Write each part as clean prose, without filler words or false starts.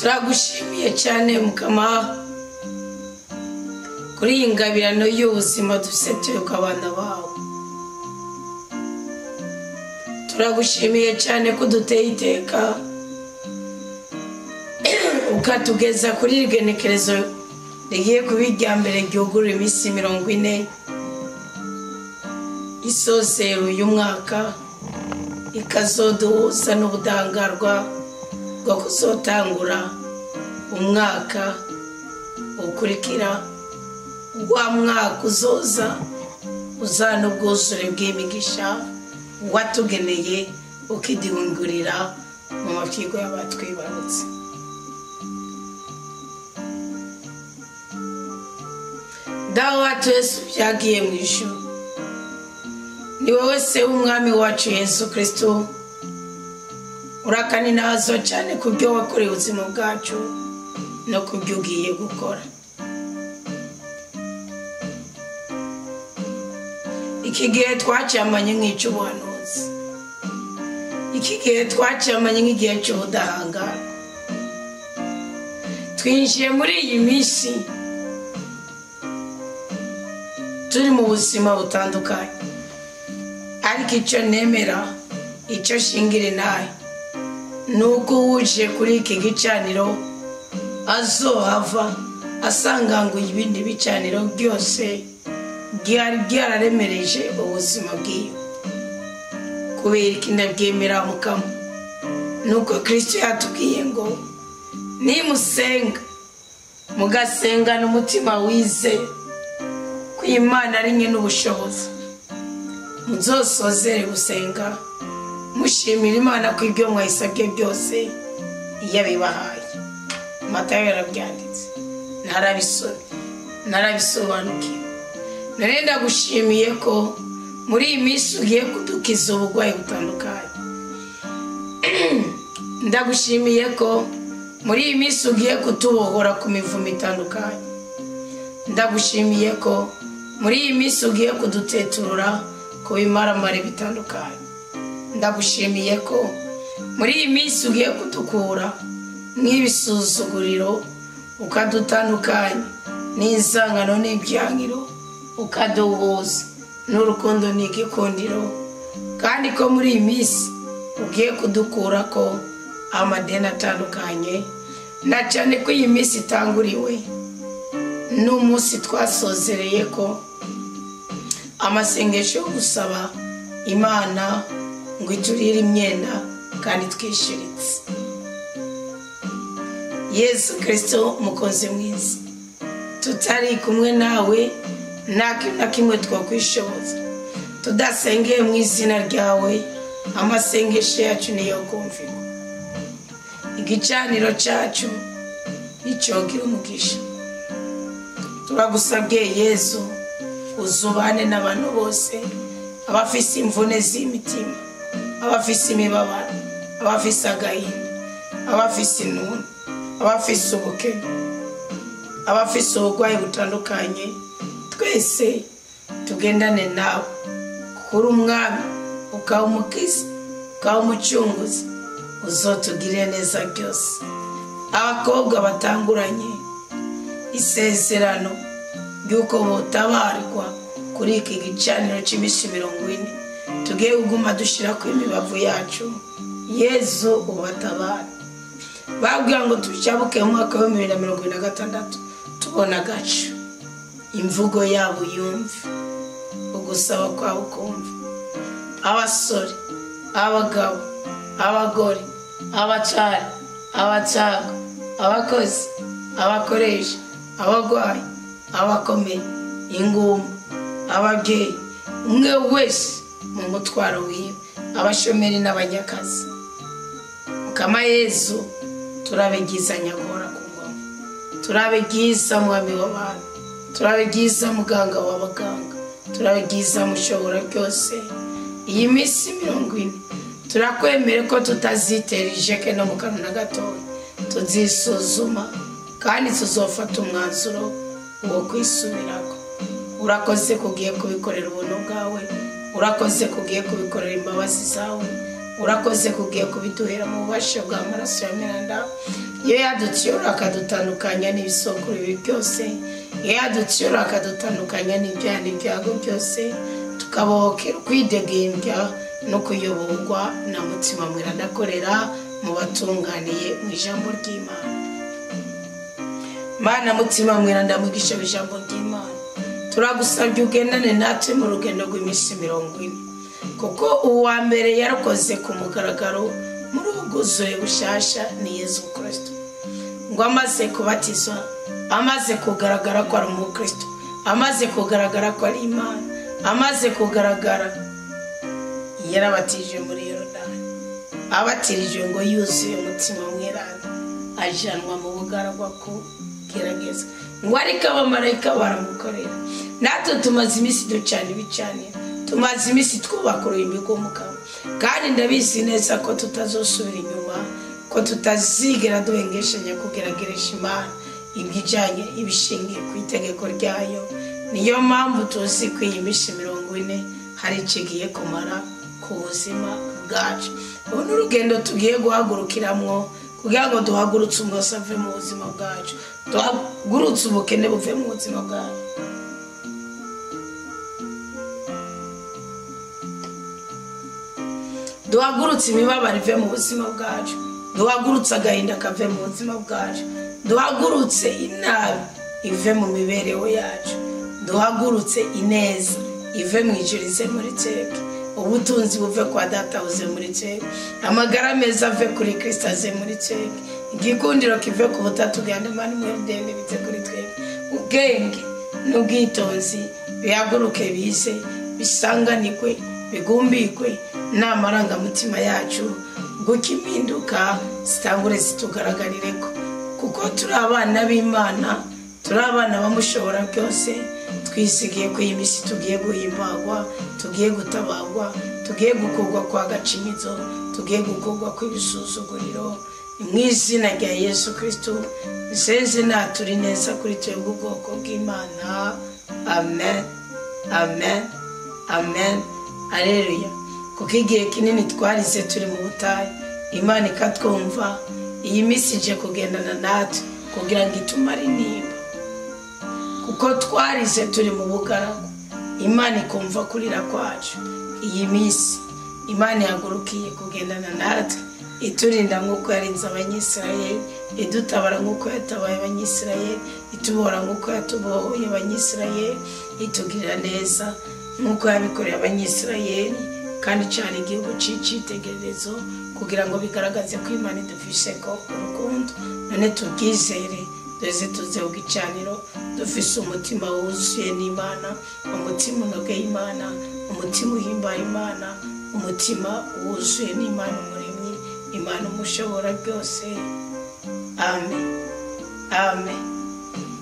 Turagushimiye cyane Mukama kuri iyi ngabirano y'ubuzima dufite turi abana bawe. Turagushimiye cyane ko duteye iteka ukatugeza kuri iri genekerezo rigiye kuba irya mbere ryugurura iminsi 40 isozera uyu mwaka, ikazoduhuza n'ubudahangarwa bwo kuzotangura umwaka ukurikira, wa mwaka uzoza uzana ubwuzure bw'imigisha watugeneye ukidihungurira mu mafyigo y'abatwibarutse. Dawe wacu Yesu byagiye mu ijuru, ni wowe se w'umwami wacu Yesu Kristo, urakaninazo cyane ku byo wakoreye ubuzima bwacu no ku byo ugiye gukora. Iki gihe twacyamanye nk'icy'ubuhanuzi, iki gihe twacyamanye nk'igihe cy'ubudahangarwa. Twinjiye muri iyi minsi turi mu buzima butandukanye, ariko icyo nemera, icyo shingira nawe, ni uko uje kuri iki gicaniro azohava asanganguye ibindi bicaniro byose byari byararemereje ubuzima bwiwe. Kubera iki ndabyemera Mukama? Nuko Kristo yatubwiye ngo nimusenga mugasengana umutima wize ko Imana ari nke n'ubushobozi, muzosozere gusenga mushimira Imana ko ibyo mwayisabye byose yabibahaye. Matayo yarabyanditse, narabisomye, narabisobanukiwe. None ndagushimiye ko muri iyi minsi ugiye kudukiza uburwayi butandukanye. Ndagushimiye ko muri iyi minsi ugiye kutubohora ku mivumo itandukanye. Ndagushimiye ko muri iyi minsi ugiye kuduteturura ku bimaramare bitandukanye. Ndagushimiye ko muri iyi minsi ugiye kudukura nk'ibisuzuguriro, ukadutandukanya n'inzangano n'ibyangiro, ukaduhuza n'urukundo n'igikundiro, kandi ko muri iyi minsi ugiye kudukura ko amadeni atandukanye, na cyane ko iyi minsi itanguriwe n'umunsi twasozereye ko amasengesho yo gusaba Imana ngo iturire imyenda kandi twishiritse. Yesu Kristo mukozi mwiza, tutari kumwe nawe nta kintu na kimwe twakwishoboza. Tudasengeye mu izina ryawe, amasengesho yacu niyo kumvirwa. Igicaniro cyacu nicyogira umugisha. Turagusabye Yesu uzubane n'abantu bose, abafise imvune z'imitima, abafise imibabaro, abafise agahinda, abafise intuntu, abafise ubukene, abafise uburwayi butandukanye, twese tugendane nawe. Kuri umwami, ukaba umukiza, ukaba umucunguzi, uzotugirire neza byose. Abakobwa batanguranye isezerano ry'uko botabarwa kuri iki gicaniro cy'iminsi 40 tugiye kuguma dushyira ku imibavu yacu, Yezu ubatabare. Babwira ngo tucabuke mu mwaka wa 2026 tubona agacu. Imvugo yabo yumve, ugusaba kwabo kumve. Abasore, abagabo, abagore, abacari, abacaga, abakozi, abakoresha, abarwayi, abakomeye, ingumba, ababyeyi, umwe wese mu mutwaro wiwe, abashomeri n'abanyakazi. Mukama Yezu, turabigiza nyagora ku ngoma, turabigiza mwami w'abantu, turabigiza muganga w'abaganga, turabigiza mushobora byose. Iyi minsi 40 turakwemere ko tutazitera ijeke no mu kanwa na gatoya, tuzisuzuma kandi tuzofata umwanzuro wo kwisubirako. Urakoze kugiye kubikorera ubuntu bwawe, urakoze kugiye kubikorera imbabazi zawe. Urakoze kugiye kubiduhera mu bubasha bwa maraso ya Miranda. Iyo yadutsiyora akadutandukanya n'ibisokuru bibi byose, iyo yadutsiyora akadutandukanya n'ibyaha n'ibyago byose, tukabohokera kwidegembya no kuyoborwa na Mutima Mweranda akorera mu batunganiye mu ijambo ry'Imana. Mana Mutima Mweranda mwigisha ijambo ry'Imana, turagusabye ugendane natwe mu rugendo rw'iminsi 40, kuko uwa mbere yarakoze ku mugaragaro muri ubwuzure bushasha ni Yesu Kristo. Ngo amaze kubatizwa, amaze kugaragara ko ari umukristo, amaze kugaragara ko ari Imana, amaze kugaragara, yarabatije muri Yorodani, abatirije ngo yuzuye Umutima Mweranda, ajanwa mu bugaragwa kugerageza, ngo ariko abamarayika baramukorera. Natwe tumaze iminsi ducana ibicaniro, tumaze iminsi twubaka uruhimbi rw'Umukama, kandi ndabizi neza ko tutazosubira inyuma, ko tutazigera duhengeshanya kugerageresha Imana ibijanye ibishingiye ku itegeko ryayo. Niyo mpamvu tuzi ko iyi minsi 40 hari ikigiye kumara ku buzima bwacu. Ubu ni urugendo tugiye guhagurukiramwo kugira ngo duhagurutse umwose ave mu buzima bwacu, duhagurutse ubukene buve mu buzima bwacu. Duhagurutse imibabaro ive mu buzima bwacu, duhagurutse agahinda kave mu buzima bwacu, duhagurutse inabi ive mu mibereho yacu, duhagurutse ineza ive mu ijuru ize muri twebwe, ubutunzi buve kwa Data buze muri twebwe, amagara meza ave kuri Kristo aze muri twebwe, igikundiro kive ku butatu bwa Imana imwe bize kuri twebwe, ubwenge n'ubwitonzi bihaguruke bize bisanganirwe bigumbikwe n'amarangamutima yacu, gutyo impinduka zitangure zitugaragarireko, kuko turi abana b'Imana, turi abana bamushobora byose. Twisigiye ko iyi minsi tugiye guhimbagwa, tugiye gutabagwa, tugiye gukurwa kwa gacinyizo, tugiye gukurwa kw'ibisuzuguriro. Mu izina rya Yesu Kristo nsenze naturi neza kuri twebwe ubwoko bw'Imana. Amen, amen, amen, alleluya. Kuko igihe kinini twarize turi mu butayu, Imana ikatwumva. Iyi minsi ije kugendana natwe kugira ngo itumare intimba, kuko twarize turi mu bugaragu, Imana ikumva kurira kwacu. Iyi minsi Imana ihagurukiye kugendana natwe, iturinda nk'uko yarinze Abanyisirayeli, idutabara nk'uko yatabaye Abanyisirayeli, itubohora nk'uko yatubohoye Abanyisirayeli, itugirira neza nk'uko yabikoreye Abanyisirayeli, kandi cyari igihugu cy'icitegererezo kugira ngo bigaragaze ko Imana idufise ko urukundo. None tubwizere, duze tuze ku gicaniro dufise umutima wuzuye n'Imana, umutima unogeye Imana, umutima uhimbaye Imana, umutima wuzuye n'Imana Umuremyi, Imana umushobora byose. Amen, amen.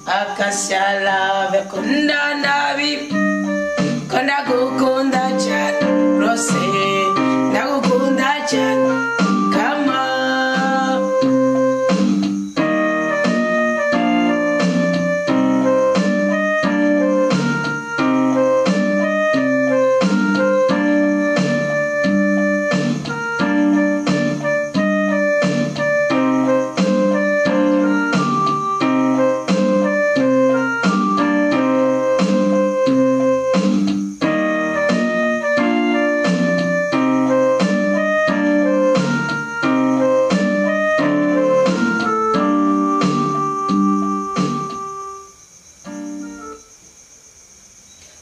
Akashala bekunda nabi ko ndagukunda cyane rwose, ndagukunda cyane kama.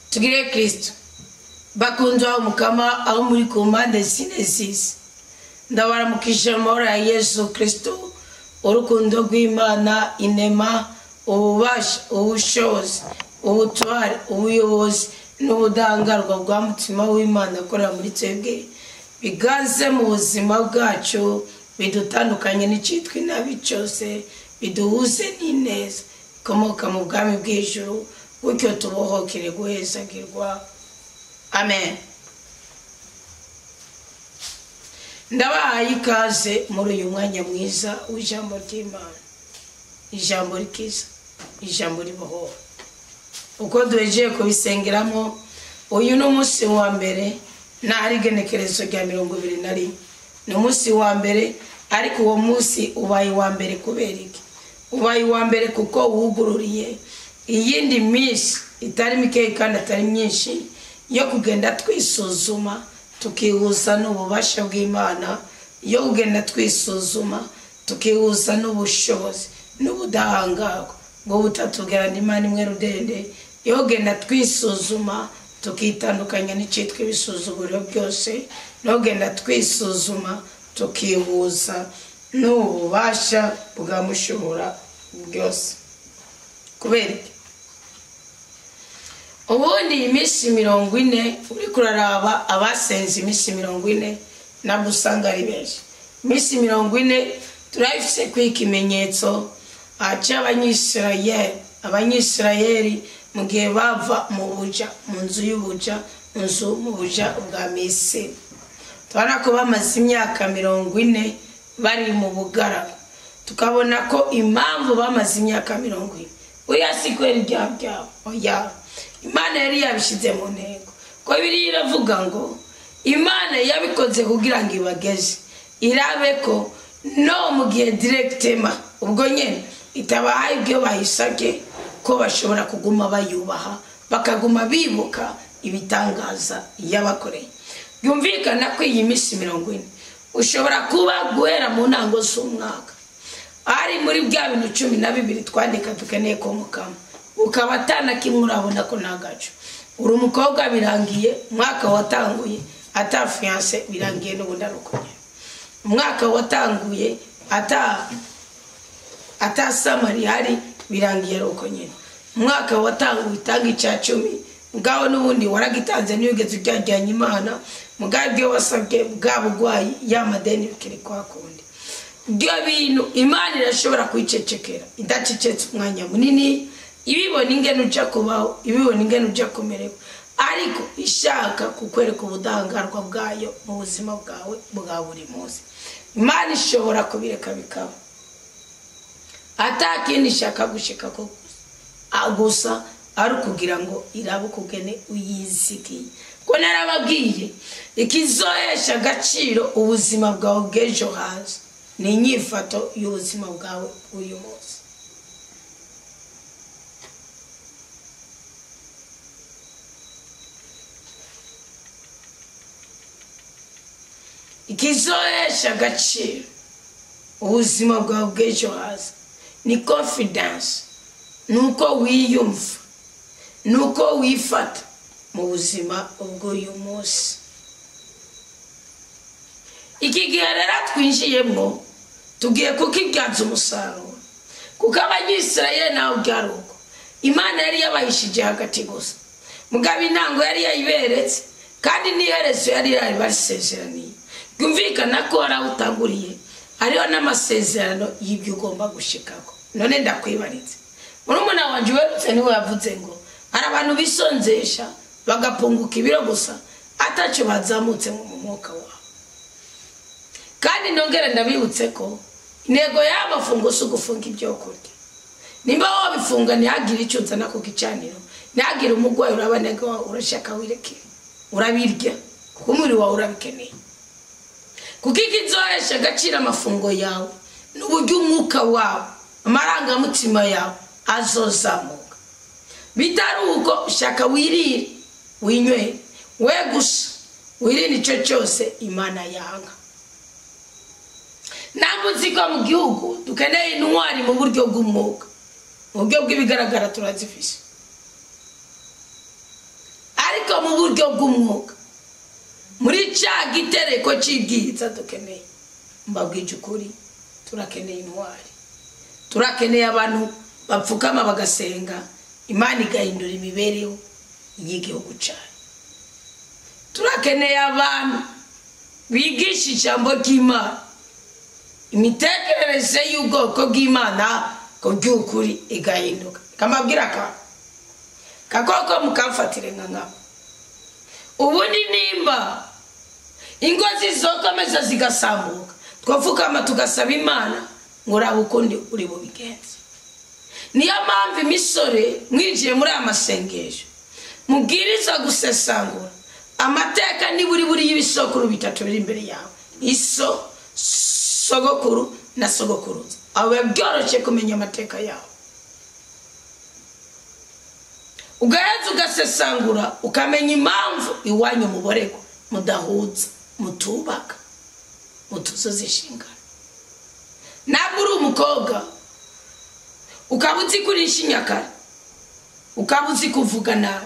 Tugire Kristo bakunzwa Umukama aho muri ku mpande zine z'isi, ndabaramukije amahoro ya Yesu Kristo, urukundo rw'Imana, inema, ububasha, ubushobozi, ubutware, ubuyobozi n'ubudahangarwa bwa Mutima w'Imana akorera muri twebwe, biganze mu buzima bwacu, bidutandukanye n'icitwa inabi cyose, biduhuze n'ineza ikomoka mu bwami bw'ijuru, gutyo tubohokere guhezagirwa. Amen. Ndabahaye ikaze muri uyu mwanya mwiza w'ijambo ry'Imana, ijambo rikiza, ijambo ribohora. Uko duhejeje kubisengeramo, uyu ni umunsi wa mbere n'ahari igenekerezo rya 21 Ni umunsi wa mbere, ariko uwo munsi ubaye uwa mbere kubera iki? Ubaye uwa mbere kuko wugururiye iyindi minsi itari mikeyi kandi atari myinshi yo kugenda twisuzuma tukihuza n'ububasha bw'Imana, yo kugenda twisuzuma tukihuza n'ubushobozi n'ubudahangarwa bwo butatubwira n'Imana imwe rudende, yo kugenda twisuzuma tukitandukanya n'icitwa ibisuzuguriro byose, no kugenda twisuzuma tukihuza n'ububasha bwa mushobora byose. Kubera iki? Ubundi iminsi 40 uri kuraraba abasenze iminsi 40 nabwo usanga ari benshi. Iminsi 40 turayifise ku ikimenyetso cy'Abanyisirayeli mu gihe bava mu buja, mu nzu y'ubuja, mu nzu mu buja bwa Misiri. Tubona ko bamaze imyaka 40 bari mu bugaragwa. Tukabona ko impamvu bamaze imyaka 40 oya si kwera ibyaha byabo, oya, Imana yari yabishyize mu ntego. Ko Bibiliya iravuga ngo Imana yabikoze kugira ngo ibageze, irabe ko no mu gihe directement ubwo nyene itabahaye ibyo bayisabye, ko bashobora kuguma bayubaha, bakaguma bibuka ibitangaza yabakoreye. Byumvikana ko iyi minsi 40 ushobora kuba guhera mu ntango z'umwaka ari muri bya bintu 12 twandika dukeneye ko mukama, ukaba atana kimwe urabona ko ntagaco. Uri umukobwa birangiye umwaka watanguye ata fiancé birangiye n'ubundi arukunye. Umwaka watanguye ata samari hari birangiye uko nyene. Umwaka watanguye itanga ica 10 ngaho n'ubundi waragitanze niyugeze ujyajyanye Imana, mugabo ibyo wasabye bwa bugwayi ya madeni bikiri kwa kundi. Ibyo bintu Imana irashobora kwicecekera idacecetse umwanya munini, ibibona ingene uja kubaho, ibibona ingene uja kumererwa, ariko ishaka kukwereka ubudahangarwa bwayo mu buzima bwawe bwa buri munsi. Imana ishobora kubireka bikaba atakindi ishaka gushika ko gusa ari kugira ngo irabe ukugene uyizigiye. Ko narababwiye ikizohesha agaciro ubuzima bwawe bw'ejo haza ni inyifato y'ubuzima bwawe uyu munsi. Ikizohesha agaciro ubuzima bwawe bw'ejo haza ni confidence, nuko wiyumva, nuko wifata mu buzima bw'uyu munsi. Iki gihe rero twinjiyemo tugiye kukibyaza umusaruro, kuko Abanyisirayeli nawe byari uko. Imana yari yabahishije hagati gusa, mugabo intango yari yayiberetse kandi n'iherezo yari yaribasezeraniye. Byumvikana ko hari aho utanguriye hariho n'amasezerano y'ibyo ugomba gushikako. None ndakwibaritse, murumuna wanje werutse niwe yavuze ngo hari abantu bisonzesha bagapunguka ibiro gusa ataco bazamutse mu mwuka wabo. Kandi nongera ndabibutse ko intego y'amafungo si ugufunga ibyo kurya. Nimba wabifunga ntihagire icyo uzana ku gicaniro, ntihagire umugwayi uraboneka urashaka wireke, urabirya kuko umubiri wawe urabikeneye. Kuko ikizohesha agaciro amafungo yawe n'uburyo umwuka wawe amarangamutima yawe azozamuka. Bitari uko shaka wirire winywere we gusa wirinde icyo cyose Imana yanga. Nambuzi ko mu gihugu dukeneye intwari mu buryo bw'umwuka, mu buryo bw'ibigaragara turazifise, ariko mu buryo bw'umwuka muri cya gitereko cy'ibwiza dukeneye, mbabwije ukuri, turakeneye intwari, turakeneye abantu bapfukama bagasenga Imana igahindura imibereho y'igihugu cyacu. Turakeneye abantu bigisha ijambo ry'Imana, imitekerereze y'ubwoko bw'Imana ku by'ukuri igahinduka. Kamabwira ka kakoko mukamfatire nka nkabo. Ubundi nimba ingo zizokomeza zigasambuka, twapfukama tugasaba Imana ngo urabe ukundi uri bubigenze. Niyo mpamvu imisore mwinjiye muri aya masengesho mubwiriza gusesangura amateka niburi buri y'ibisokuru bitatu biri imbere yawe, Iso, sogokuru na sogokuruza. Aho biba byoroshye kumenya amateka yawe. Ugaheza ugasesangura ukamenya impamvu iwanyu muborego mudahuza, mutubaka, mutuzuza inshingano. Ntabwo uri umukobwa ukaba uzi kurisha inyakara, ukaba uzi kuvuga nabi,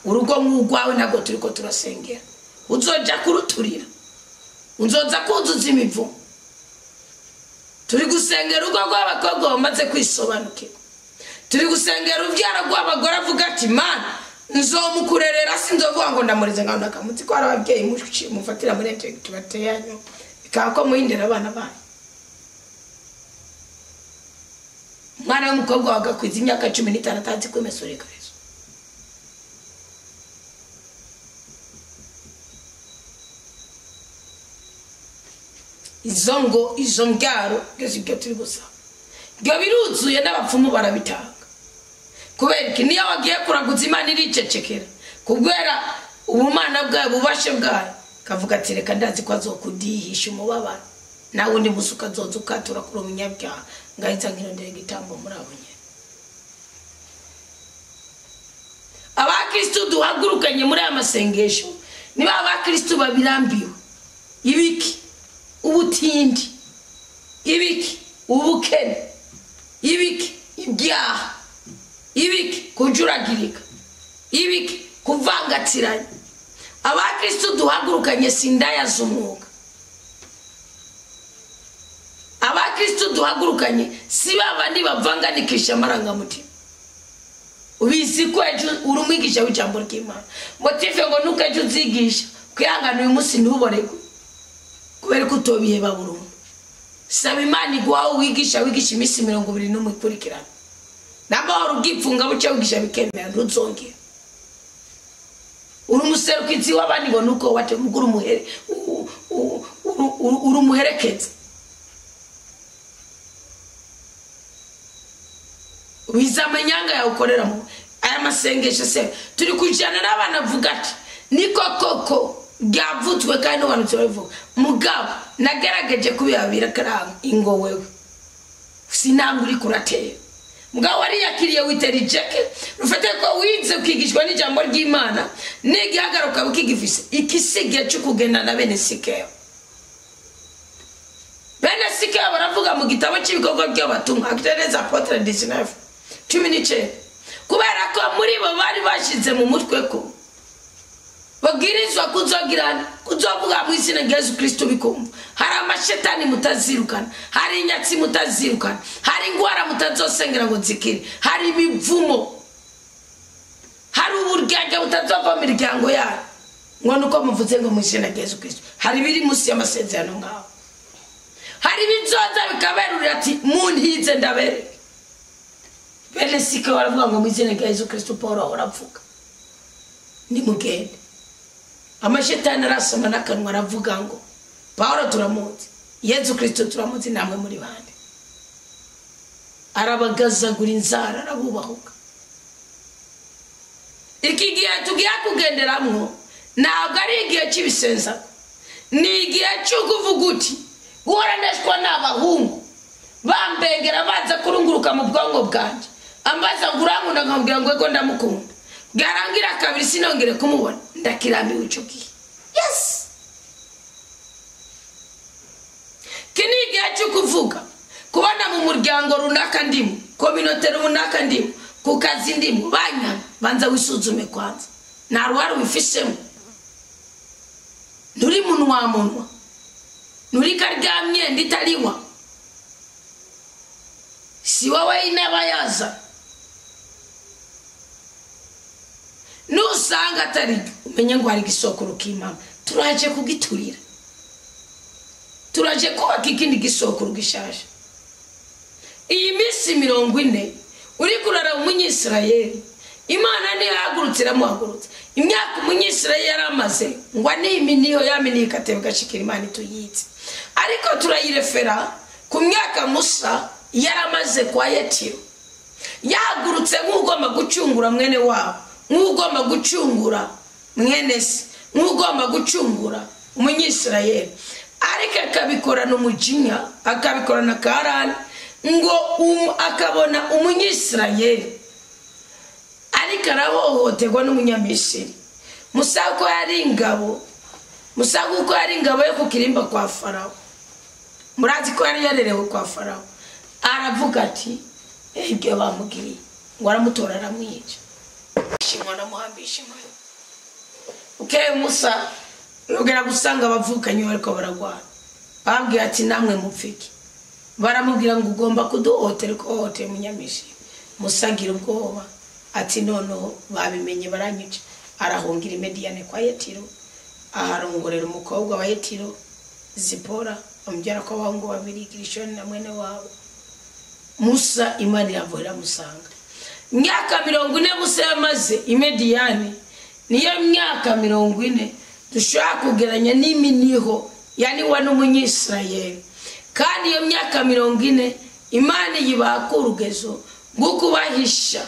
urugo nk'urwawe ntabwo turi ko turasengera, uzoja kuruturira, uzoza kuzuza imivumo. Turi gusengera urugo rw'abakobwa bamaze kwisobanukirwa, turi gusengera urubyaro rw'abagore avuga ati Mana nzomukurerera, sinzovuga ngo ndamureze nkaho ndakamutse ko hari ababyeyi mufatira muri tubateyanyu bikaba ko muhindira abana banyu. Umwana w'umukobwa wagakwiza imyaka 15 atazi kwimesura ikariso. Izo ngo izo mbyaro byose ibyo turi gusaba ibyo biruzuye n'abapfumu barabitanga. Kubera iki? Niyo wagiye kuraguza Imana iricecekera kubwera ubumana bwayo, ububashe bwayo, kavuga ati reka ndazi ko azokudihisha umubabaro, nawe undi musi ukazoza ukatura kuri umunyabyaha, ngahita nkirondera igitambo muri abo nyene. Abakristu duhagurukanye muri aya masengesho niba abakristu babirambiwe ibiki, ubutindi, ibiki, ubukene, ibiki, ibyaha, ibiki, kujuragirika, ibiki, kuvangatiranya. Abakristu duhagurukanye sindaya z'umwuga. Abakristu duhagurukanye si babandi bavanganikisha amarangamutima. Ubizi ko ejo uri umwigisha w'ijambo ry'Imana, motive ngo nuko ejo uzigisha kwihangana uyu munsi ntuboregwe kubera ko utobiheba burundu. Saba Imana iguha uwigisha, wigisha iminsi 21 ikurikirana, n'amahoro ubwipfunga buce wigisha bikemera, ntuzongera. Uri umuserukizi w'abandi ngo nuko watemugura umuhere, uri umuherekeza. Wiza amanyanga yawe ukorera mu aya masengesho se turi kujana n'abana avuga ati niko koko byavutswe kandi n'abantu babivuga. Mugabo nagerageje kubibabira karanga ingo wewe sinanga uri kuratera. Mugabo wariyakiriye witera ijeke rufate ko wize ukigishwa n'ijambo ry'Imana n'igihagaruka ukigifise ikisigiye cyo kugenda na bene Sikeyo. Bene Sikeyo baravuga mu gitabo cy'ibikorwa by'abatumwa Actes des Apôtres 19:19, kubera ko muri bo bari bashize mu mutwe ko babwirizwa kuzogirana kuzovuga mu izina rya Yesu Kristo bikumva. Hari amashetani mutazirukana, hari inyatsi mutazirukana, hari ingwara mutazosengera ngo zikire, hari imivumo, hari uburyarya butazova mu miryango yayo ngo nuko muvuze ngo mu izina rya Yesu Kristo. Hari biri munsi y'amasezerano ngaho, hari bizoza bikaberurira ati muntize ndabereke. Bene Sikeyo baravuga ngo mu izina rya Yesu Kristo Paul ahora avuga nimugende. Amashetani arasoma n'akanwa aravuga ngo Paulo turamuzi, Yesu Kristo turamuzi, namwe muri bande. Arabagazagura inzara, arabubahuka. Iki gihe tugiye kugenderamwo ntabwo ari igihe cy'ibisenza, ni igihe cyo kuvuga uti guhoraneshwa n'abahungu bambengera baza kurunguruka mu bwonko bwanjye, ambaza ngo urankunda nkamubwira ngo ego ndamukunda, bwarangira kabiri sinongere kumubona, ndakirambiwe ico gihe. Yes, iki ni igihe cyo kuvuga kubona mu muryango runaka ndimo, kominote runaka ndimo, ku kazi ndimo, banya banza wisuzume kwanza, nta ruhare wifisemo, nturi munwa munwa, nturi karya myenda itariwa, si wowe inabayaza. Nusanga atari umenye ngo hari igisokoro k'Imana, turaje kugiturira, turaje kubaka ikindi gisokoro gishaje. Iyi minsi 40 uri kurara umunyisirayeli, Imana ntihagurutse iramuhagurutsa. Imyaka umunyisirayeli yaramaze ngo niminiho yaminiye ikatebe gashikira Imana ituyitse, ariko turayirefera ku myaka Musa yaramaze kwa Yetiro, yahagurutse nk'ugomba gucungura mwene wabo, nk'ugomba gucungura mwene se, nk'ugomba gucungura umunyisirayeli. Ariko akabikorana umujinya, akabikorana karani, ngo akabona umunyisirayeli ariko arahohoterwa n'umunyamisiri. Musa ko yari ingabo, Musa kuko yari ingabo yo ku kirimba kwa Farawo, murazi ko yari yarerewe kwa Farawo, aravuga ati ibyo bamugiriye, ngo aramutora aramwica, shimwa namuhambisha inkoni. Ukeye Musa yogera gusanga abavukanye bariko baragwana, bababwira ati namwe mupfike. Baramubwira ngo ugomba kuduhotera ko hohoteye umunyamisiri. Musa agira ubwoba ati noneho babimenye baranyica. Arahungira Imediyane kwa Yetiro, aharongorera umukobwa wa Yetiro Zipora, amubyara ko abahungu babiri, Gerishoni na mwene wabo. Musa Imana iravuga iramusanga. Imyaka 40 Musa yamaze Imediyane, niyo myaka 40 dushobora kugeranya n'iminiho yani wa n'umunyisirayeli. Kandi iyo myaka 40 Imana yibaka urugezo rwo kubahisha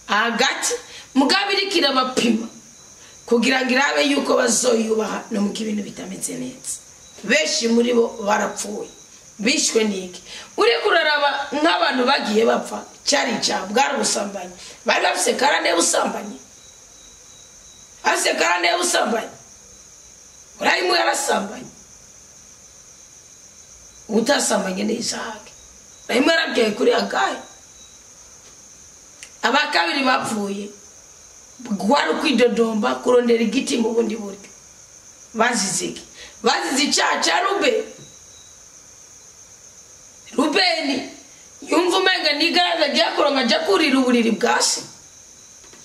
hagati, mugabo iriko irabapima kugira ngo irabe yuko bazoyubaha no mu ibintu bitameze neza. Benshi muri bo barapfuye, bishwe n'iki? Uriko uraraba nk'abantu bagiye bapfa, cyari icyaha, bwari ubusambanyi. Bari bafise karande y'ubusambanyi, bafise karande y'ubusambanyi. Urayimu yarasambanye, utasambanye ni Isahaki. Urayimu yarabyaye kuri Hagayi. Aba kabiri bapfuye gwari ukwidodomba, kurondera igiti mu bundi buryo. Bazize iki? Bazize icyaha cya Rubeni. Rubeni yumva umenga nigaragaza agiye kuronka aja kurira uburiri bwa se,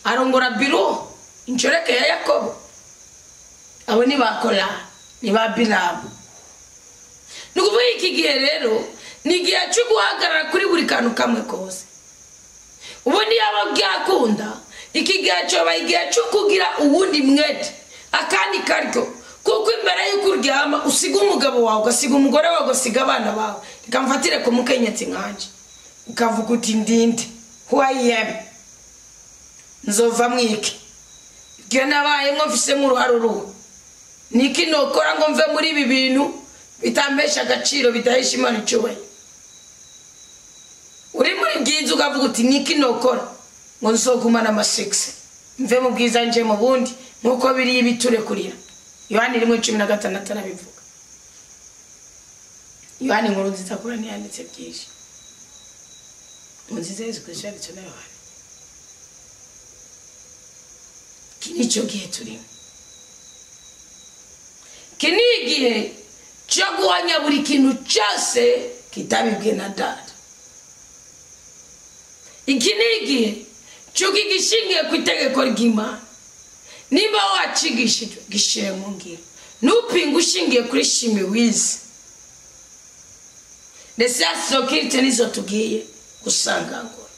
arongora Biluha inshoreke ya Yakobo. Abo ni ba Kora, ni ba Bilamu. Ni ukuvuga iki gihe rero ni igihe cyo guhagarara kuri buri kantu kamwe kose. Ubundi yaba byakunda, iki gihe cyoba igihe cyo kugira uwundi mwete, akandi karyo, kuko imbere y'uko uryama usiga umugabo wawe, ugasiga umugore wawe, ugasiga abana bawe. Reka mfatire ku mukenyezi nkanje, ukavuga uti ndinde, who I am, nzova mwiki, ibyo nabayemwo mfisemo uruhare uruhu, niki nokora ngo mve muri ibi bintu bitampesha agaciro, bidahesha Imana icyubahiro. Uri muri bwiza ukavuga uti niki nokora ngo nzogumane amasekisi, mve mu bwiza nje mu bundi, nkuko biriya ibiturekurira. Yohani 1:16 arabivuga. Yohani inkuru nziza kuri ntiyanditse byinshi. Inkuru nziza Yesu Kristo yanditswe na Yohani. Iki ni cyo gihe turimo. Iki ni igihe cyo guhanya buri kintu cyose kitabibwe na Data. Iki ni igihe cy'uko igishingiye ku itegeko ry'Imana, niba wacigishijwe gishire mu ngiro, ntupinge ushingiye kuri shimi wize. Ndetse sokirite nizo tugiye gusangangura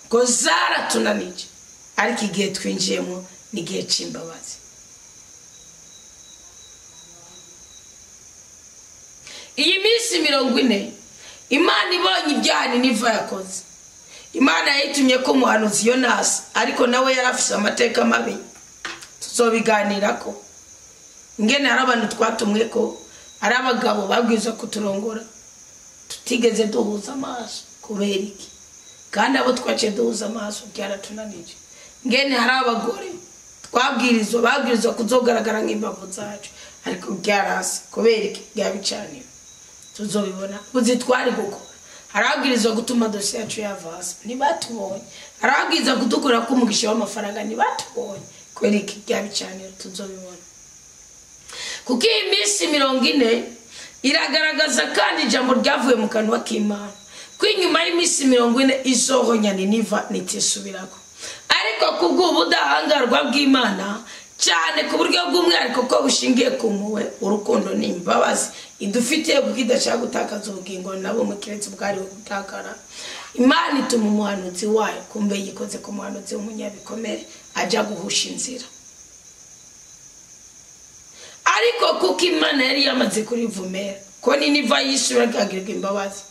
ngo zaratunanije, ariko igihe twinjiyemo ni igihe cy'imbabazi. Iyi minsi 40 Imana ibonye ibyaha Niniva yakoze, Imana yayitumye ko umuhanuzi Yonasi, ariko nawe yarafise amateka mabi, tuzobiganirako. Ingene hari abantu twatumwe ko ari abagabo babwirizwa kuturongora, tutigeze duhuza amaso, kubera iki? Kandi abo twaciye duhuza amaso byaratunanije. Ngene hari abagore twabwirizwa, babwirizwa kuzogaragara nk'imbavu zacu, ariko byarase, kubera iki? Byabicanira. Tuzobibona buzitwari gukora. Harabwirizwa gutuma dosiye yacu yavasa, ntibatubonye. Harabwirizwa kudukura ko umugisha w'amafaranga, ntibatubonye. Kubera iki? Byabicanira. Tuzobibona. Kuko iyi minsi 40 iragaragaza kandi ijambo ryavuye mu kanwa k'Imana, ko inyuma y'iminsi 40 izohonya Niniva nitisubirako. Ariko kubw'ubudahangarwa bw'Imana cyane ku buryo bw'umwihariko ko bushingiye ku mpuhwe, urukundo n'imbabazi idufitiye, kuko idashaka gutakaza ubugingo na bumwe keretse ubwariwe gutakara. Imana ituma umuhanuzi wayo, kumbe yikoze ku muhanuzi w'umunyabikomere ajya guhusha inzira. Ariko kuko Imana yari yamaze kurivumera ko Niniva yisubira ikagirwa imbabazi,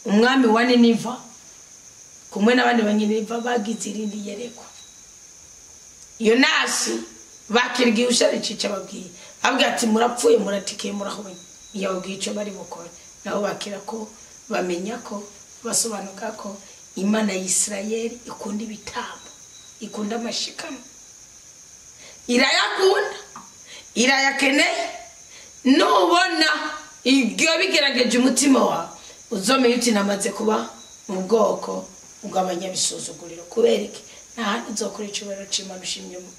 umwami wa Niniva kumwe n'abandi banyeniniva bagize irindi yerekwa. Yonasi Bakira igihushane cica babwiye, abwira ati murapfuye muratikiye murahonye. Yababwiye icyo bari bukore, nabo bakira ko bamenya ko basobanuka ko Imana ya Isirayeli ikunda ibitambo, ikunda amashikano, irayakunda, irayakeneye. Nubona ibyo bigerageje umutima wawe, uzomenya uti namaze kuba mu bwoko bw'abanyabisuzuguriro. Kubera iki? Nta handi uzokora icyubahiro c'Imana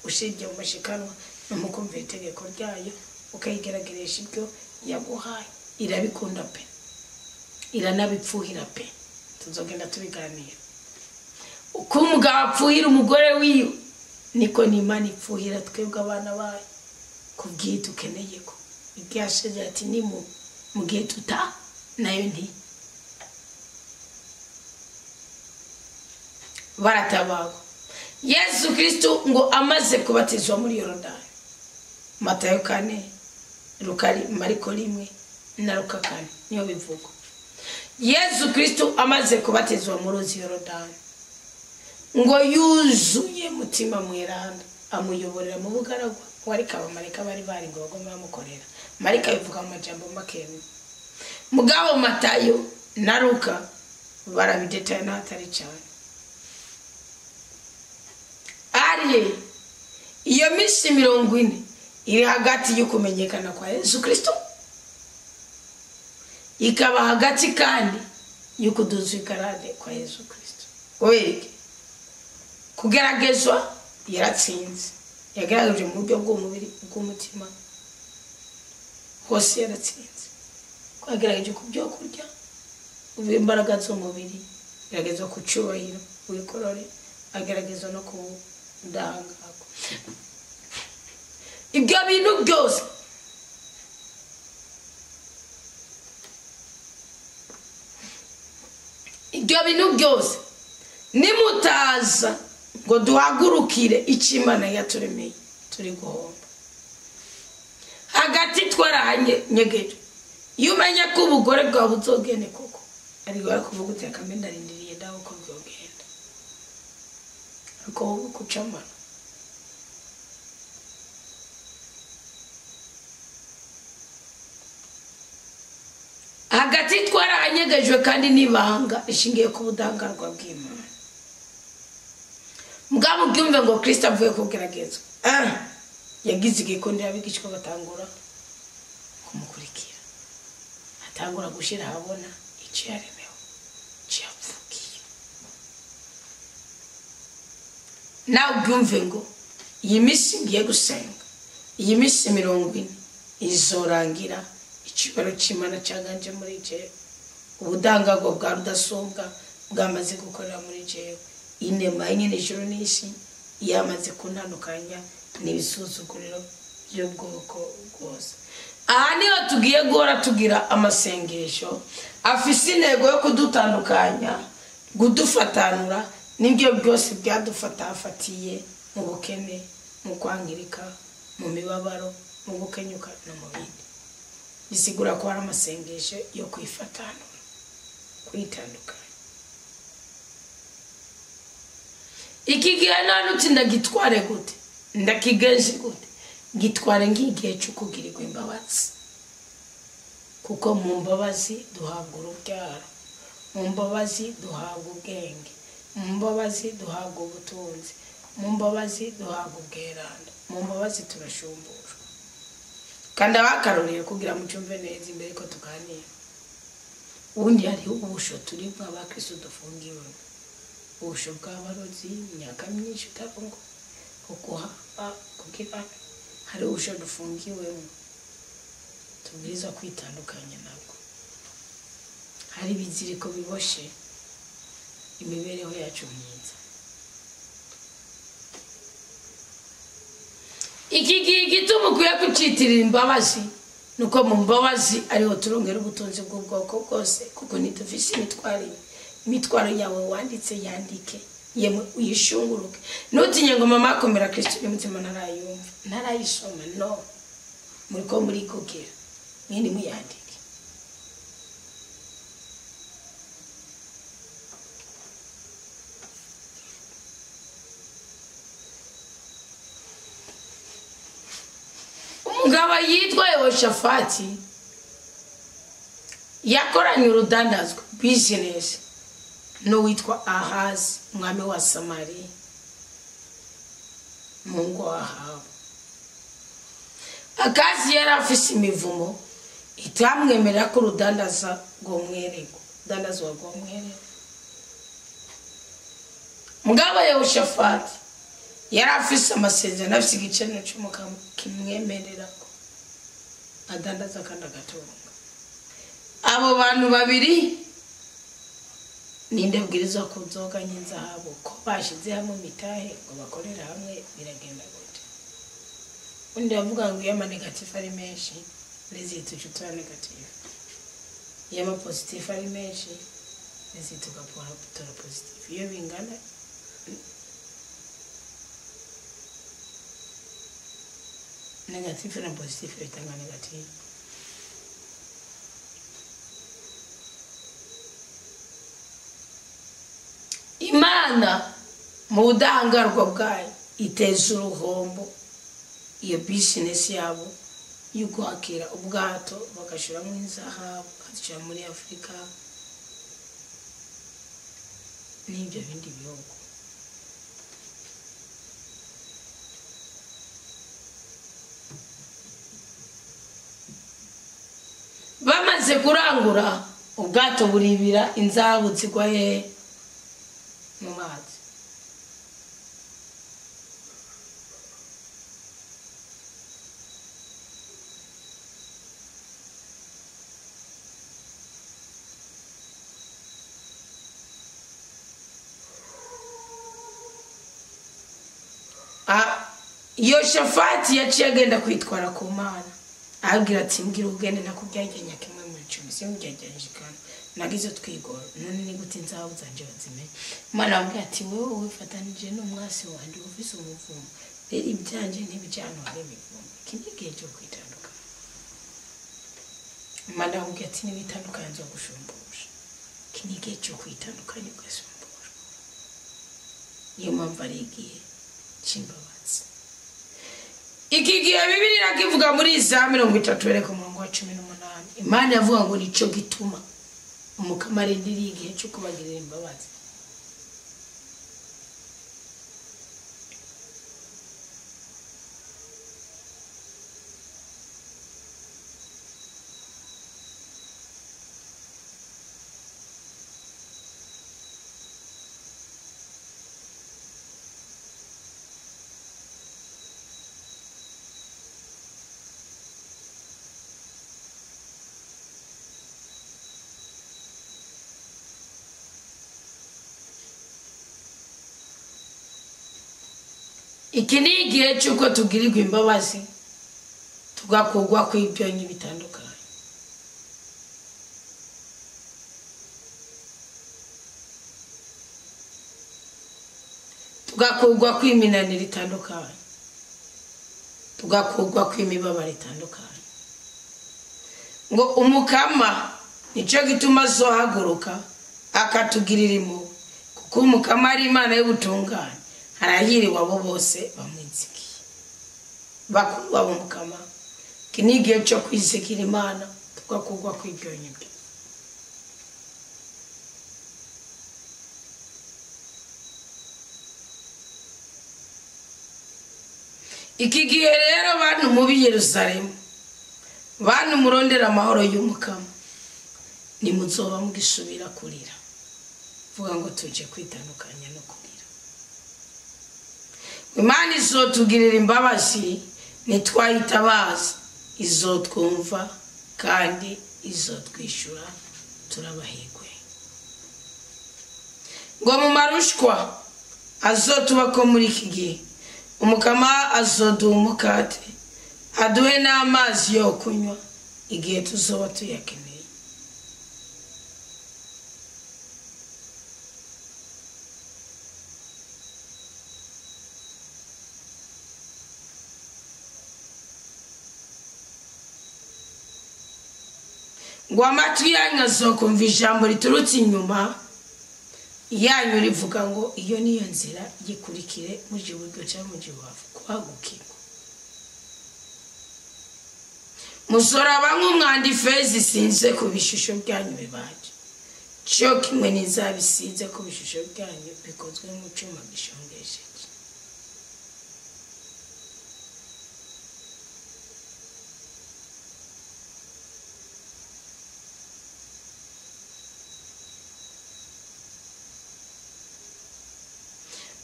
ushingiye mu mashikanwa no mu kumvira itegeko ryayo, ukayigerageresha ibyo yaguhaye. Irabikunda pe, iranabipfuhira pe. Tuzogenda tubiganira. Uko umugabo apfuhira umugore wiwe, niko n'Imana ipfuhira twebwe abana bayo, kubwiye dukeneye ko ibyo yashize ati ni mu gihe tuta nayo nti baratabagwa. Yesu Kristo ngo amaze kubatizwa muri Yorodani, Matayo 4, Luka, Mariko 1 na Luka 4 niyo bivugwa. Yesu Kristo amaze kubatizwa muri Yorodani, ngo yuzuye mutima mweranda, amuyoborera mu bugaragwa. Warika abamarayika bari bari ngo bagome bamukorera. Marika bivuga mu majambo make, mugabo Matayo na Luka barabidetaye n'ahatari cyane. Ariye iyo minsi 40 iri hagati yo kumenyekana kwa Yesu Kristo, ikaba hagati kandi yo kuduzwa ikarade kwa Yesu Kristo. Kubera kugeragezwa yaratsinze, yagerageje mu buryo bw'umubiri, bw'umutima, hose yaratsinze. Ko yagerageje ku byo kurya, imbaraga z'umubiri, gerageza ku cyubahiro, wikorore, agerageza no ku budahangarwa. Ibyo bintu byose nimutaza ngo duhagurukire icyo Imana yaturemeye, turi guhomba. Hagati twarahanyegejwe. Iyo umenya ko ubugore bwawe buzogende koko, ariko barakuvuga uti reka mbe ndarindiriye dawe uko bwogenda, ariko wowe kucamana. Hagati twarahanyegejwe kandi n'ibanga rishingiye ku budahangarwa bw'Imana. Mugabo ubyumve ngo Kristo avuye kugeragezwa, yagize igikundiro abigishwa batangura kumukurikira, atangura gushira ahabona icyo yaremewe, icyo yapfukiye. Nawe ubyumve ngo iyi minsi ngiye gusenga, iyi minsi 40 izorangira icyubahiro cy'Imana cyaganje muri jewe, ubudahangarwa bwa rudasumbwa bwamaze gukorera muri jewe, inema nyine ijuru n'isi yamaze kuntandukanya n'ibisuzuguriro by'ubwoko bwose. Aha niho tugiye guhora tugira amasengesho afise intego yo kudutandukanya, kudufatanura n'ibyo byose byadufatafatiye mu bukene, mu kwangirika, mu mibabaro, mu gukenyuka no mu bindi. Bisigura ko hari amasengesho yo kwifatanura, kwitandukanya. Iki gihe nta uti ndagitware gute, ndakigenje gute, gitware nk'igihe cyo kugirirwa imbabazi, kuko mu mbabazi duhabwa urubyaro, mu mbabazi duhabwa ubwenge, mu mbabazi duhabwa ubutunzi, mu mbabazi duhabwa ubweranda, mu mbabazi turashumbushwa. Kandi abakarorero kugira mucyumve neza imbere ko tuganira, ubundi hariho ubusho turi bw'abakristo dufungiwe, ubusho bw'abarozi imyaka myinshi utabongo kukuhaba kugira, hari ubusho dufungiwemo tubwirizwa kwitandukanya nabwo. Hari ibiziriko biboshe imibereho yacu myiza. Iki gihe gituma ukwiye kucitirira imbabazi, nuko mu mbabazi ariho turongera ubutunzi bw'ubwoko bwose, kuko ntidufise imitwaro yawe wanditse, yandike yemwe uyishunguruke. Ntutinye ngo mama akomera Kristo n'umutima ntarayumva, ntarayisoma, no muriko murikokera mwende muyandike. Yehoshafati yakoranye urudandazwa business n'uwitwa Ahazi umwami wa Samariya, mungu wa Ahabu. Akazi yari afise imivumo itamwemerera ko urudandaza rw'umwerego, urudandazwa rw'umwerego. Mugabo Yehoshafati yari afise amasezerano, afise igicaniro cy'umukama kimwemerera ko adandaza kandi agatunga. Abo bantu babiri ninde bwirizwa kuzoga nyinzahabu ko bashize hamwe imitahe ngo bakorere hamwe, biragenda gute? Undi avuga ngo iyo ama negatif ari menshi rezita ucutura negatif, iyo ama positif ari menshi rezita ugapora tora positif, iyo bingana negatif na positif bitanga negatif. Imana mu budahangarwa bwayo iteza uruhombo iyo business yabo yo kwakira ubwato bagashiramo inzahabu bakazishyira muri Afurika n'ibyo bindi bihugu. Bamaze kurangura ubwato buribira, inzahabu zigwa hehe? Mu mazi. Yoshafati yaciye agenda kwitwara ku Mana, abwira ati mbwira ubwende nakubyagenya kimwe mu 10 simbyagenge kandi nagize twigoro, none ni gute inzahabu zanje bazimenye? Imana amubwira ati wowe wifatanije n'umwasi wanje ufise umuvumo, rero ibyanje ntibijyana hari imivumo, iki ni igihe cyo kwitandukanya. Imana amubwira ati nibitandukanye nzogushumbusha, iki ni igihe cyo kwitandukanya ugasumbushwa. Niyo mpamvu ari igihe cy'imbabazi. Iki gihe Bibiliya irakivuga muri Isaya 30 bereka umurongo wa 18. Imana yavuga ngo nico gituma umukama arindiriye igihe cyo kubagirira imbabazi. Iki ni igihe cy'uko tugirirwa imbabazi tugakugwa kw'ibyonyi bitandukanye. Tugakugwa kw'iminaniro itandukanye. Tugakugwa kw'imibabaro itandukanye. Ngo umukama nicyo gituma azohaguruka akatugirira impuhwe, kuko umukama ari Imana y'ubutungane. Harahiriwe abo bose bamwizigiye. Bakuru babo mukama, iki ni igihe cyo kwizigira Imana tugakugwa kw'ibyonyi bye. Iki gihe rero bantu mubi Yerusalemu, bantu murondera amahoro y'umukama, nimuzoba mugisubira kurira. Vuga ngo tuje kwitandukanya no kurira. Imana izotugirira imbabazi nitwayitabaza, izotwumva kandi izotwishyura, turabahigwe. Ngo mu marushwa azotubako muri iki gihe, umukama azoduha umukate aduhe n'amazi yo kunywa igihe tuzoba tuyakeneye. Ngo amatwi yanyu azokumva ijambo riturutse inyuma yanyu rivuga ngo iyo niyo nzira, yikurikire muje iburyo cyangwa muje ibubafu, kwagukirwa. Muzoraba nk'umwanda ifeza isinze ku bishusho byanyu bibaje, cyo kimwe n'izabisize ku bishusho byanyu bikozwe mu cyuma gishongesheje.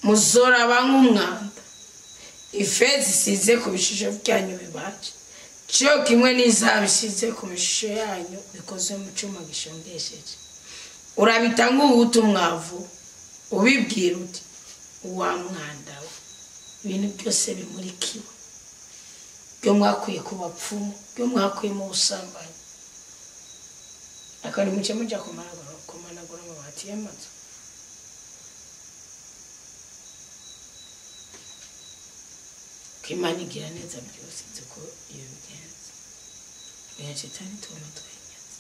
Muzoraba nk'umwanda ifeza isize ku bishusho byanyu bibaje, cyo kimwe n'izabisize ku mishusho yanyu bikozwe mu cyuma gishongesheje. Urabita nk'uwuta umwavu, ubibwira uti wa mwanda we, ibintu byose bimurikiwe byo mwakuye ku bapfumu, byo mwakuye mu busambanyi. Akandi muce mujya kumanagura amabati y'amazu. Ko Imana igira neza byose, nzi ko iyo bigenze. Oya shetani tubona twinyaze.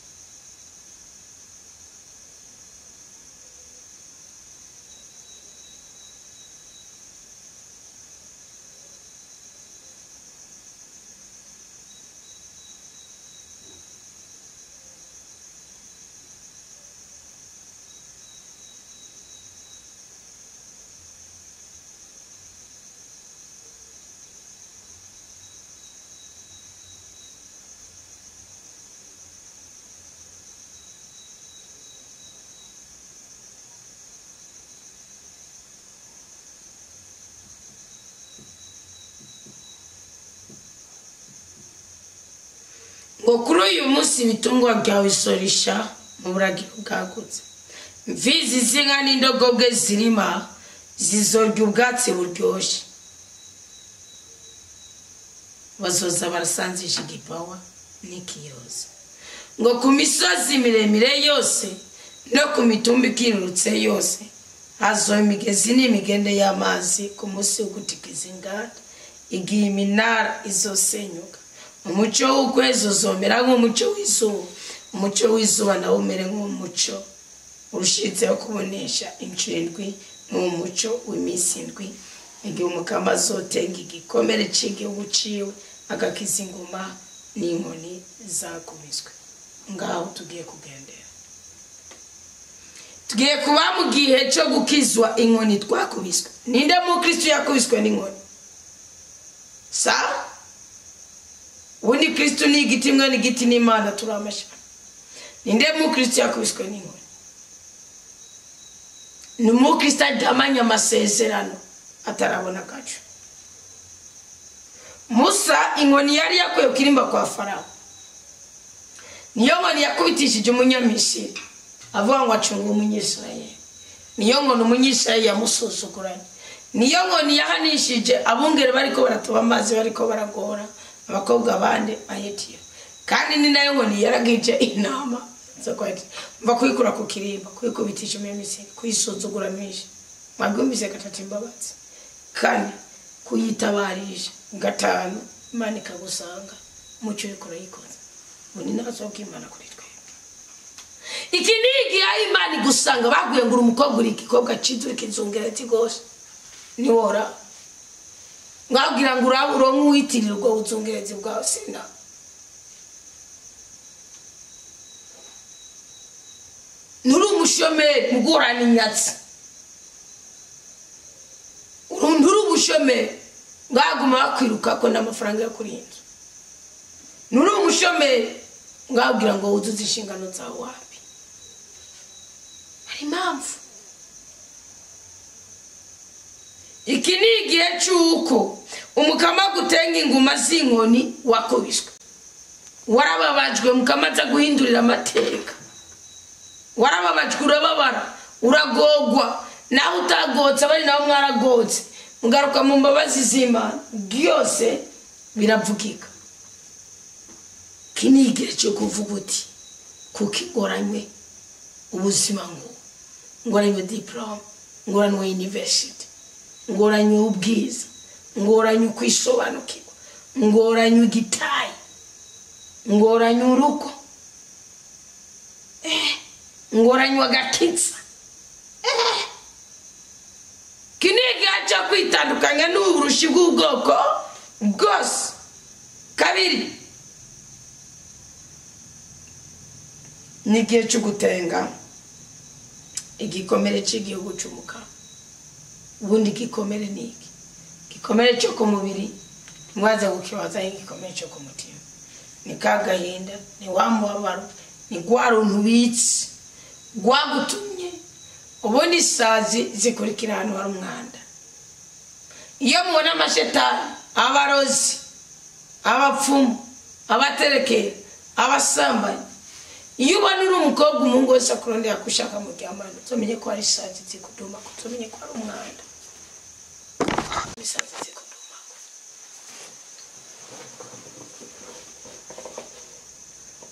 Ngo kuri uyu munsi ibitungwa byawe isorisha mu buragiro bwagutse, imfizi z'inka n'indogobwe zirima zizorya ubwatsi buryoshye. Bazoza barasanzisha igipawa n'ikiyoza. Ngo ku misozi miremire yose no ku mitumba ikirurutse yose hazoba imigezi n'imigende y'amazi ku munsi wo gutikiza inganda, igihe iminara izosenyuka. Umucyo w'ukwezi uzomera nk'umucyo w'izuba, umucyo w'izuba nawo umere nk'umucyo urushitseho kubonesha inshuro indwi, n'umucyo w'iminsi indwi, igihe umukama azotenga igikomere cy'igihugu ciwe, agakiza ingoma n'inkoni zakubiswe. Ngaho tugiye kugendera, tugiye kuba mu gihe cyo gukizwa inkoni twakubiswe. Ninde mukristo yakubiswe n'inkoni? Sa ubundi Kristo ni igiti, mwe ni igiti n'Imana turamasha. Ninde mukristo yakubiswe n'inkoni? Ni umukristo atamanya amasezerano atarabona agacu. Musa inkoni yari yakuye ku kirimba kwa Farawo, niyo nkoni yakubitishije umunyamisiri avuga ngo acunge umunyisirayeli, niyo nkoni umunyisirayeli yamusuzuguranye, niyo nkoni yahanishije abungere bariko baratoba amazi bariko baragora abakobwa bande bayetiya, kandi ni nayo nkoni yaragije inama zo kwati mva kuyikura ku kirimba, kuyikubitisha umunyamisiri, kuyisuzugura misha mwagumvise gatatu imbabazi, kane kuyitabarisha, gatanu Imana ikagusanga mucyo uriko urayikoza. Ubu ni nazo bw'Imana kuri twebwe. Iki ni igihe aho Imana igusanga baguye ngo uri umukobwa, uri igikobwa ciza, uri ikizungerezi gose, niwora mwabwira ngo urabe uronke uwitirira ubwo buzungerezi bwawe, sina. Nturi umushomeri mugorana inyatsi, nturi umushomeri ngaguma bakwirukako n'amafaranga yo kuri inzu, nturi umushomeri ngabwira ngo wuzuze inshingano zawe wapi. Hari impamvu. Iki ni igihe cy'uko umukama gutenga inguma z'inkoni wakubiswe, warababajwe, mukama aza guhindurira amateka, warababajwe, urababara, uragogwa, nawe utagotse abari nabo mwaragotse, mugaruka mu mbabazi z'Imana, byose biravugika. Iki ni igihe cyo kuvuga uti kuko ingoranywe ubuzima ngo ngoranywe diplome, ngoranywe university, ngoranywe ubwiza, ngoranywe kwisobanukirwa, ngoranywe igitayi, ngoranywe urugo, ngoranywe agakiza. Iki ni igihe cyo kwitandukanya n'uburushi bw'ubwoko bwose. Kabiri, Ni igihe cyo gutenga igikomere cy'igihugu cy'umukara. Ubundi igikomere ni iki? Igikomere cyo ku mubiri mwaza kukibaza, igikomere cyo ku mutima ni ka gahinda, ni wa mubabaro, ni rwa runtu ubitse rwagutumye. Ubundi isazi zikurikira ahantu hari umwanda. Iyo mubona amashetani, abarozi, abapfumu, abaterekera, abasambanyi, iyo ubona uri umukobwa umuhungu wese akurondera akushaka mu ryamana, uzomenye ko hari isazi zikudumako, uzomenye ko hari umwanda. Isazi zikudumako,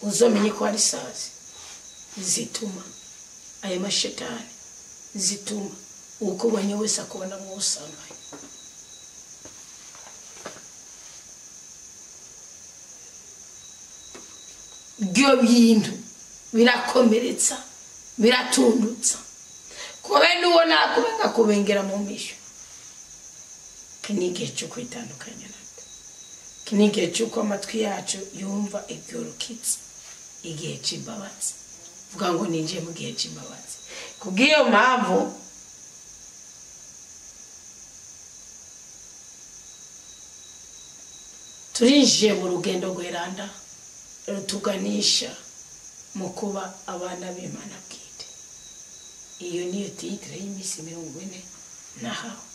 uzomenye ko hari isazi zituma ayo mashetani, zituma ukubonye wese akubona mu busambanyi. Ibyo bintu birakomeretsa, biratundutsa, kuba n'uwo nakubenga kubengera mu misho. Iki ni igihe cyo kwitandukanya nabyo. Iki ni igihe cy'uko amatwi yacu yumva ibyorukitse, igihe cy'imbabazi. Vuga ngo ninjiye mu gihe cy'imbabazi. Kubw'iyo mpamvu turinjiye mu rugendo rweranda rutuganisha mu kuba abana b'Imana bwite. Iyo niyo titire y'iminsi 40 nahawe.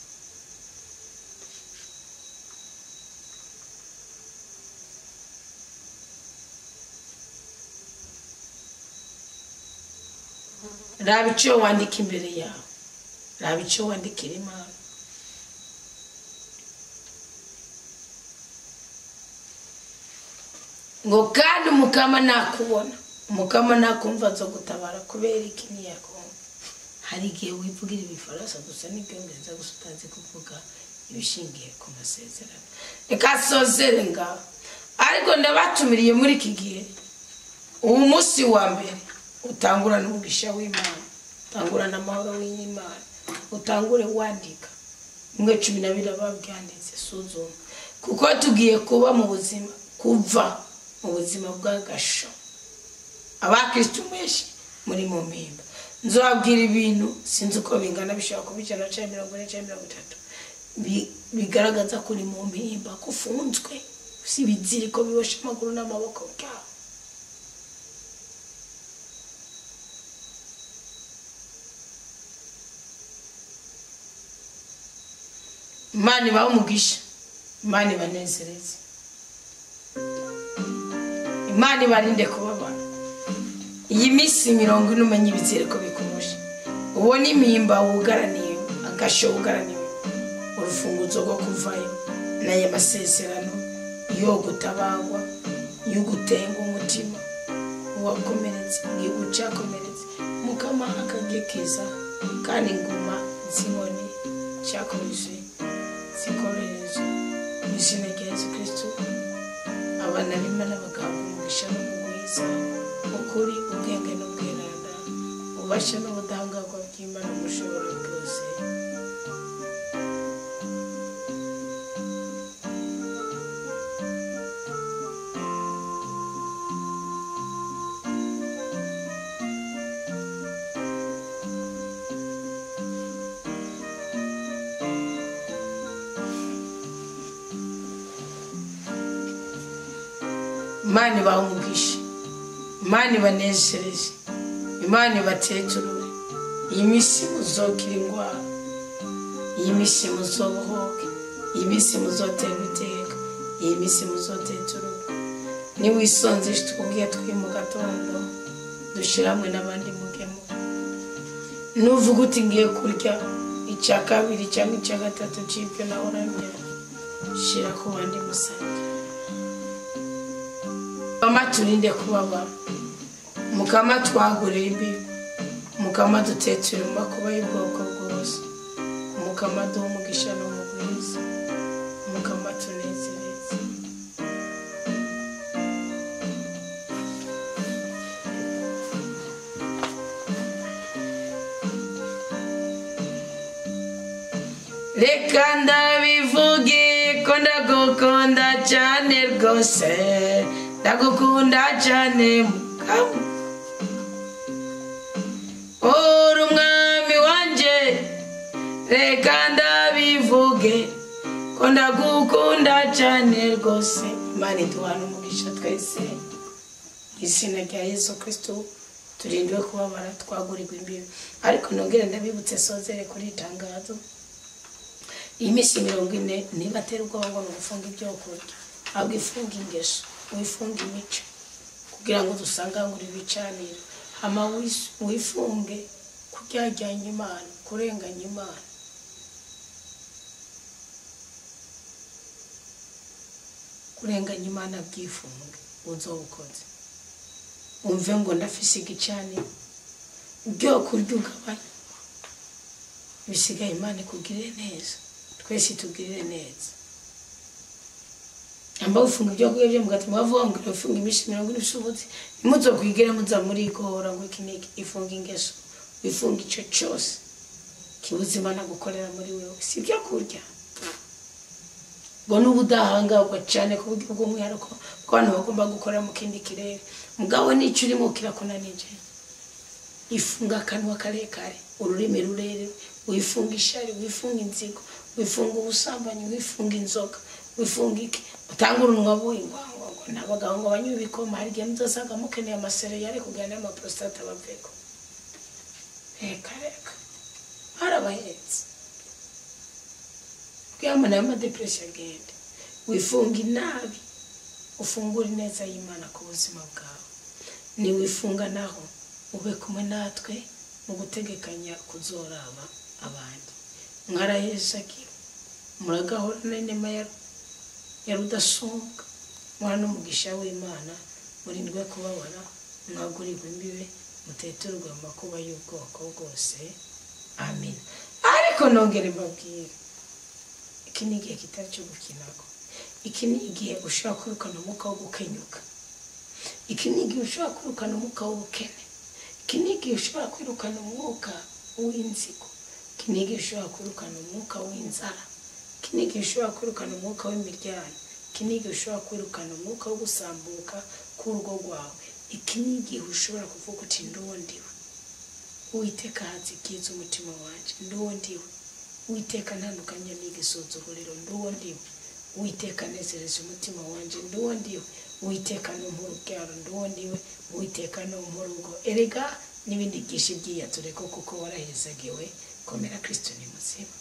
Raba icyo wandika imbere yawe, raba icyo wandikira Imana. Ngo kandi umukama nakubona, umukama nakumva zo gutabara, kubera iki ntiyakumva? Hari igihe wivugira ibifaransa gusa n'ibyongereza gusa, utazi kuvuga ibishingiye ku masezerano. Reka sozere ngaho, ariko ndabatumiriye muri iki gihe, uwo munsi wa mbere utangura n'umugisha w'Imana, utangura n'amahoro y'Imana, utangure wandika mwe 12 ababyanditse, suzuma, kuko tugiye kuba mu buzima, kuva mu buzima bw'agasho. Abakristo mwese muri mu mpimba, nzobabwira ibintu sinzi uko bingana, bishobora kuba 100 cyangwa 40 cyangwa 30, bigaragaza ko uri mu mpimba, ko ufunzwe, si ibiziriko biboshe amaguru n'amaboko byawe. Imana ibahe umugisha, Imana ibanezereze, Imana ibarinde kubabara. Iyi minsi 40 umenye ibiziriko bikurusha, ubone impimba wugaraniye, agasho wugaraniwe, urufunguzo rwo kuvayo n'aya masezerano yo gutabagwa, yo gutenga umutima wakomeretse, igihugu cyakomeretse, mukama akagikiza, kandi inguma z'inkoni cyakomeje zikorohereza. Mu izina rya Yesu Kristo, abana b'Imana bagahabwa umugisha n'ubugwiza, ukuri, ubwenge n'ubweranda, ububasha n'ubudahangarwa bw'Imana mushobora byose. Imana ibahe umugisha, Imana ibanezereze, Imana ibateturure. Iyi minsi muzokira indwara, iyi minsi muzobohoke, iyi minsi muzoterwa iteka, iyi minsi muzotetururwa. Niwisonzeshe twubwiye twi mu gatondo, dushyire hamwe n'abandi mugemo. Nuvuga uti ngiye kurya icya kabiri cyangwa icya gatatu cy'ibyo nahora ndya, shyira ku bandi musange. Mukama turinde kubabara, mukama twagurira imbibi, mukama duteture mu makuba y'ubwoko bwose, mukama duhe umugisha n'umugwiza, mukama tunezereze. Reka ndabivuge ko ndagukunda cyane rwose, ndagukunda cyane mukama. Uri umwami wanje, reka ndabivuge ko ndagukunda cyane rwose. Imana iduhana umugisha twese mu izina rya Yesu Kristo, turindwe kubabara, twagurirwa imbibi. Ariko nongere ndabibutse, sozere kuri itangazo. Iyi minsi 40 nibatera ubwoba ngo ni ugufunga ibyo kurya, ahubwo ifunga ingeso, wifunga imico, kugira ngo dusangangure ibicaniro. Hama wifunge kuryajyanya Imana, kurenganya Imana. Kurenganya Imana byifunge, uzobukoze. Umve ngo ndafise igicaniro, ibyo kurya ugabanye, bisigaye Imana ikugirire neza, twese tugirire neza. Amba ufunga ibyo kurya byo mugatuma bavuga ngo ufunga iminsi 40 ushobotse, ntimuzokwigere muza murigora ngo iki n'iki. Ifunga ingeso, wifunga ico cyose kibuza Imana gukorera muri wewe, si ibyo kurya. Ngo n'ubudahangarwa cyane ku buryo bw'umwihariko bw'abantu bagomba gukorera mu kindi kirere, mugabo n'icyo urimo kirakunanije. Ifunga akanwa karekare, ururimi rurerure, wifunga ishari, wifunga inzigo, wifunga ubusambanyi, wifunga inzoga, wifunga iki, utanga urunwa buingwa ngo n'abagabo ngo banywe ibikoma. Hari igihe muzasanga mukeneye amasereyale kugira n'amaprostate baveko. Reka reka, harabahetse kwiyamana y'amadepression agende. Wifunga inabi, ufungure ineza y'Imana ku buzima bwawe. Niwifunga naho ube kumwe natwe mu gutegekanya kuzoraba abandi. Mwaraheshakiwe, muragahorana n'inema ya rudasumbwa, mwana n'umugisha w'Imana, murindwe kubabara, mwagurirwe imbibe, muteturwe mu makuba y'ubwoko bwose. Amen. Ariko nongere mbabwire, iki ni igihe kitari cyo gukinako. Iki ni igihe ushobora kwirukana umwuka wo gukenyuka. Iki ni igihe ushobora kwirukana umwuka w'ubukene. Iki ni igihe ushobora kwirukana umwuka w'inzigo. Iki ni igihe ushobora kwirukana umwuka w'inzara. Iki ni igihe ushobora kwirukana umwuka w'imiryango. Iki ni igihe ushobora kwirukana umwuka wo gusambuka k'urugo rwawe. Iki ni igihe ushobora kuvuga uti nduwo ndiwe, Uwiteka hazikiza umutima wanje, nduwo ndiwe, Uwiteka ntandukanye n'igisuzuguriro, nduwo ndiwe, Uwiteka nezereza umutima wanje, nduwo ndiwe, Uwiteka numpa urubyaro, nduwo ndiwe, Uwiteka numpa urugo. Erega n'ibindi byinshi byiyatureko kuko warahezagiwe. Komera, Kristo ni muzima.